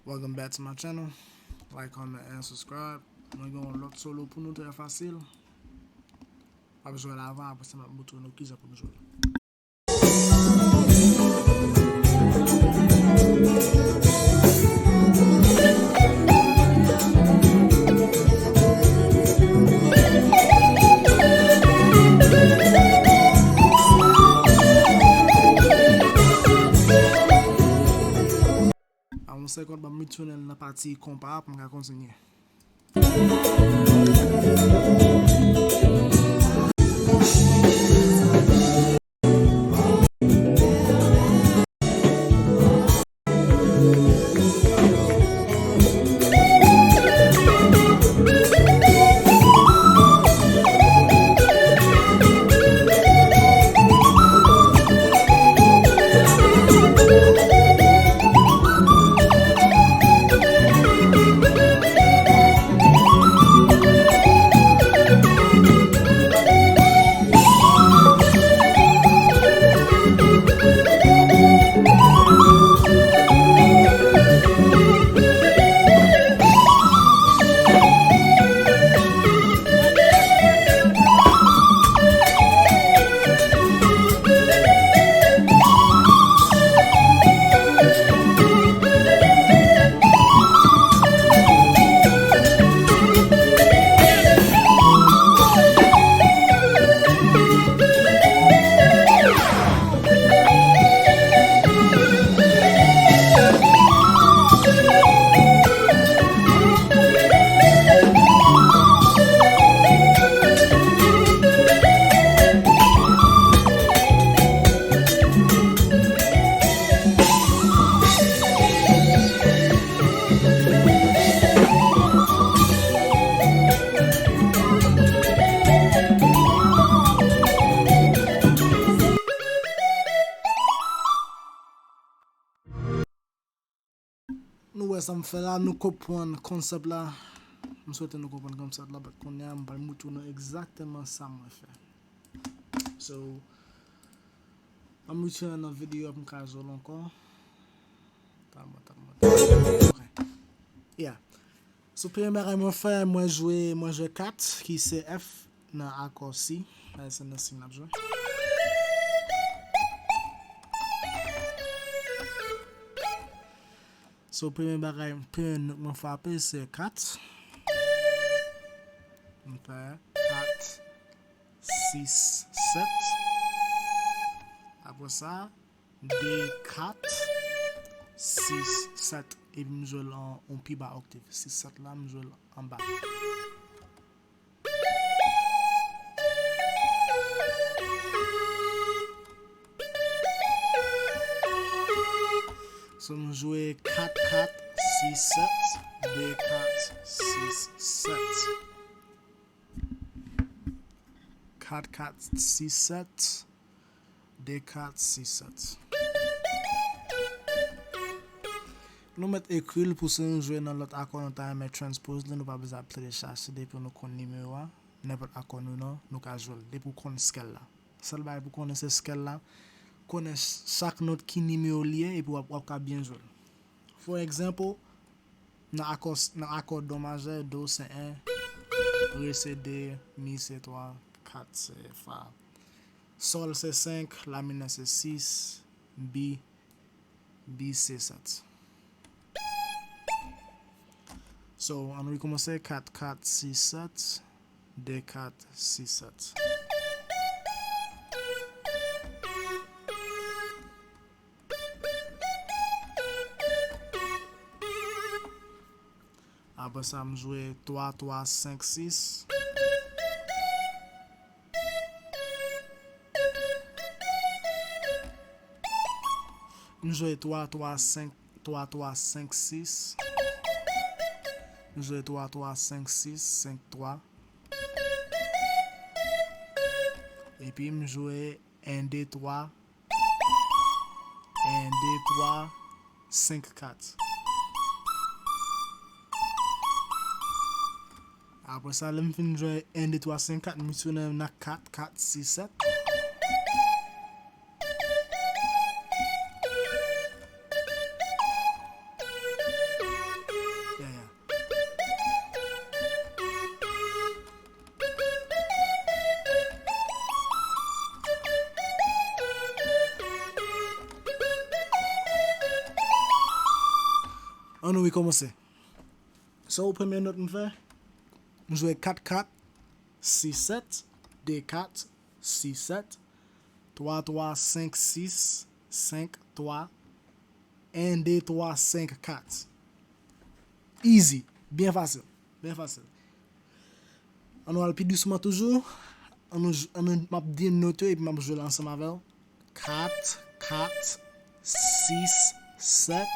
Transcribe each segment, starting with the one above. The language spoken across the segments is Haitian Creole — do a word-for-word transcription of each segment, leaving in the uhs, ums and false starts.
Welcome back to my channel. Like, comment, and subscribe. Mwen gen yon lòt solo pou nou trè fasil. M ap jwe l avan, apre sa m ap montre nou kijan pou nou jwe l. A yon sekond, ban m retounen nan pati konpa a pou m ka kontinye. Nou wè sa m fè la, nou konprann konsèp la. M swete nou konprann konsèp la, but kounye a m pral montre nou egzakteman sa mwen fè. So, ann retounen nan videyo a pou m ka jwe l ankò. Talman, talman, talman. Ok. Yeah. So, premye bagay mwen fè, mwen jwe, mwen jwe kat, ki se F nan akò si. Sa se nan si n ap jwe. So, premye bagay, premye not mwen frape, se kat. Mwen fè kat, sis, sèt. Apre sa, de, kat, sis, sèt. Epi m jwe l an, an pi ba oktav. Sis, sèt la, m jwe l anba. So, m jwe kat, kat, sis, sèt, de, kat, sis, sèt. Kat, kat, sis, sèt, de, kat, sis, sèt. Nou mèt ekri l pou si nou jwe nan lòt akò nou ta renmen transpose li, nou pa bezwen ap telechaje depi nou konn nimewo a, nenpòt akò nou nan, nou ka jwe l depi w konn scale la. Sèl bagay pou konnen se scale la, konnen ch-, chak nòt ki nimewo li ye epi w ap, w ap ka byen jwe l. For example, nan akò, nan akò do majè, do se en, re se de, mi se twa, kat se fa, sòl se senk, la minè se sis, bi, bi se sèt. So, ann rekòmanse, kat, kat, sis, sèt, de, kat, sis, sèt. Apre sa, m jwe twa, twa, senk, sis. M jwe twa, twa, senk, twa, twa, senk, sis. M jwe twa, twa, senk, sis, senk, twa. Epi m jwe en, de, twa, en, de, twa, senk, kat. Apre sa, lè m fin jwe en, de, twa, senk, kat, m retounen nan kat, kat, sis, sèt. Ann nou rekòmanse. So, premye nòt m fè, m jwe kat kat, sis sèt, de kat, sis sèt, twa twa, senk sis, senk twa, en de twa, senk kat. Easy. Byen fasil. Byen fasil. Ann nou al pi dousman toujou. Ann nou, ann nou, m ap di nòt yo epi m ap jwe l ansanm avè w. Kat, kat, sis, sèt,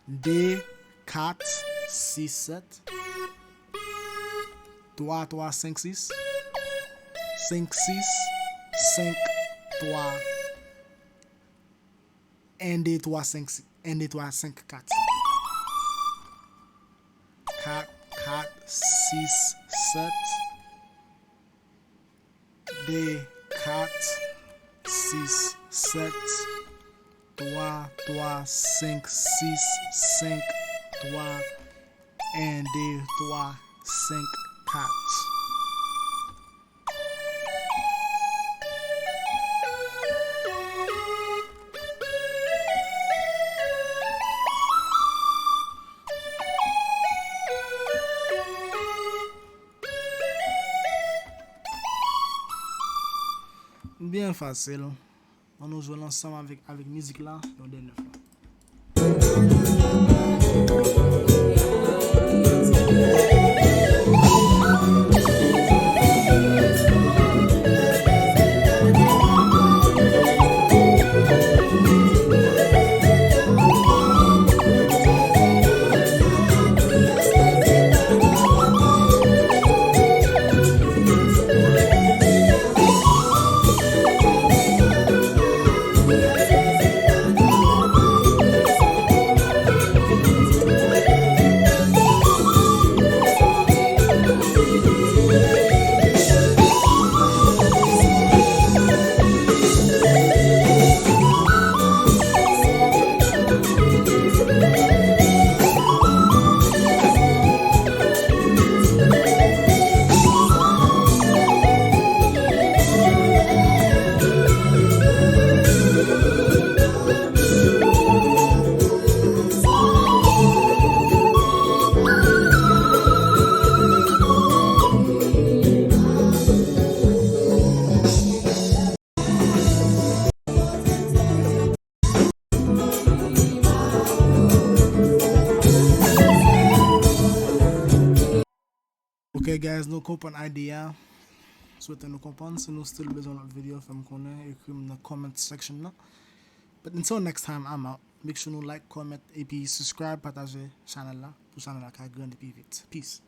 de, kat, sis, sèt, twa, twa, senk, sis, senk, sis, senk, twa, en, de, twa, senk, sis, en, de, twa, senk, kat. Kat, kat, sis, sèt, de, kat, sis, sèt, twa, twa, senk, sis, senk, twa, en, de, twa, senk, kat. Byen fasil. Ann nou jwe l ansanm avèk, avèk mizik la yon dènye fwa. Ok guys, nou konprann idea a. Swete nou konprann. Si nou still bezwen lòt videyo, fè m konnen, ekri m nan comment section nan. But until next time, I'm out. Make sure nou like, comment, epi subscribe, pataje chanèl la pou chanèl la ka grandi pi vit. Peace.